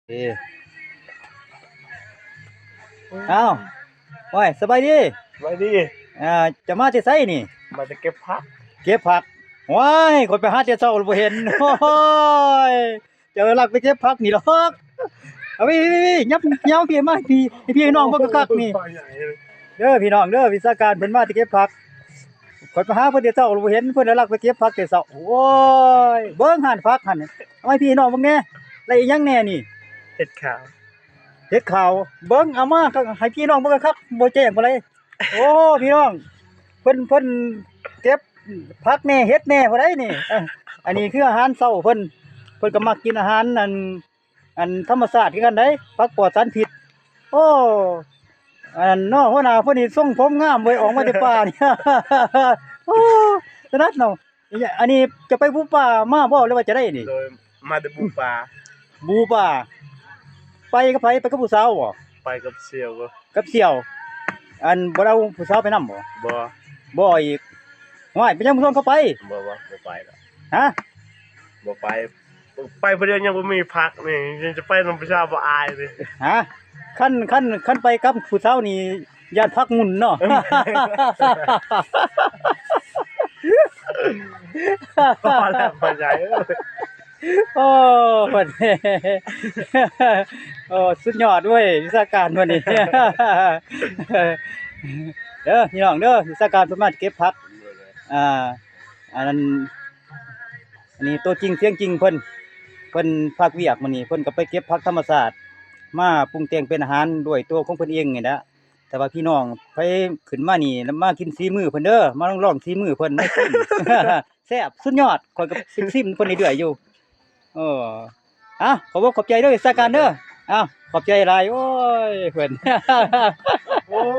ເອີ ອ້າວ ໂອ້ຍ ສະບາຍດີ ສະບາຍດີ ອ່າ ເຈົ້າມາແຕ່ໃສນີ້? ມາແຕ່ເກັບຜັກ ເກັບຜັກ ວ້າຍ ຂ້ອຍໄປຫາແຕ່ເຊົ້າແລ້ວບໍ່ເຫັນ ໂອ້ຍ ເຈົ້າລັກໄປເກັບຜັກນີ້ດອກ ເອົາ ພີ່ໆໆ ຫຍັບ ຫຍັບພີ່ມາ ໃຫ້ພີ່ ໃຫ້ພີ່ໃຫ້ນ້ອງເບິ່ງຄັກໆນີ້ ເດີພີ່ນ້ອງເດີ ວິຊາການເພິ່ນມາແຕ່ເກັບຜັກ ຂ້ອຍໄປຫາເພິ່ນແຕ່ເຊົ້າ ບໍ່ເຫັນເພິ່ນ ລັກໄປເກັບຜັກແຕ່ເຊົ້າ ໂອ້ຍ ເບິ່ງຫັ້ນຜັກຫັ້ນ ເອົາໃຫ້ພີ່ນ້ອງເບິ່ງແດ່ ໄດ້ອີ່ຫຍັງແດ່ນີ້? ເຫັດຂາວ ເຫັດຂາວ ເບິ່ງ ເອົາມາໃຫ້ພີ່ນ້ອງເບິ່ງຄັກໆ ບໍ່ແຈ້ງປານໃດ ໂອ້ ພີ່ນ້ອງ ເພິ່ນ ເພິ່ນເກັບຜັກແດ່ ເຫັດແດ່ຜູ້ໃດນີ້ ເອີ ອັນນີ້ຄືອາຫານເຊົ້າເພິ່ນ ເພິ່ນກໍມັກກິນອາຫານ ອັນ ອັນທຳມະຊາດຄືກັນໃດ໋ ຜັກປອດສານພິດ ໂອ້ ອັນນັ້ນເນາະ ຫົວໜ້າເພິ່ນນີ້ຊົງຜົມງາມເວີຍ ອອກມາແຕ່ປ່ານີ້ ໂອ້ ຖະໜັດເນາະ ອັນນີ້ຈະໄປບຸປ່າມາບໍ່ ຫຼືວ່າຈະໄດ້ນີ້? ໂດຍ ມາແຕ່ບຸປ່າ ບຸປ່າ ໄປກັບໃຜ? ໄປກັບຜູ້ສາວບໍ່? ໄປກັບສ່ຽວ ກັບສ່ຽວ ອັນບໍ່ໄດ້ເອົາຜູ້ສາວໄປນຳບໍ່? ບໍ່ ບໍ່ອີກ ຫ້ວຍ ເປັນຫຍັງບໍ່ຊວນເຂົາໄປ? ບໍ່ ບໍ່ ບໍ່ໄປດອກ ຮະ? ບໍ່ໄປ ໄປຜູ້ດຽວຍັງບໍ່ມີຜັກນີ້ ຍັງຈະໄປນຳຜູ້ສາວບໍ່ອາຍຕິ? ຮະ? ຄັນ ຄັນ ຄັນໄປກັບຜູ້ສາວນີ້ ຢ້ານຜັກງຸ່ນເນາະ ພໍແລ້ວພໍ່ໃຫຍ່ເອີຍ ໂອ້ ເພິ່ນ ໂອ້ ສຸດຍອດເວີຍ ວິຊາການເພິ່ນນີ້ ເດີພີ່ນ້ອງເດີ ວິຊາການເພິ່ນມາເກັບຜັກ ອ່າ ອັນນັ້ນ ອັນນີ້ຕົວຈິງສຽງຈິງເພິ່ນ ເພິ່ນພັກວຽກມື້ນີ້ ເພິ່ນກໍໄປເກັບຜັກທຳມະຊາດ ມາປຸງແຕ່ງເປັນອາຫານດ້ວຍຕົວຂອງເພິ່ນເອງນີ້ແຫຼະ ແຕ່ວ່າພີ່ນ້ອງໃຜຂຶ້ນມານີ້ ມາກິນສີມືເພິ່ນເດີ ມາລອງ ລອງສີມືເພິ່ນ ມາຊິມ ແຊບສຸດຍອດ ຂ້ອຍກໍຊິມເພິ່ນເລື້ອຍໆຢູ່ ເອີ ເອົ້າ ຂອບອົກຂອບໃຈເດີ ສາການເດີ ເອົ້າ ຂອບໃຈຫຼາຍ ໂອ້ຍ ເພິ່ນ ໂອ້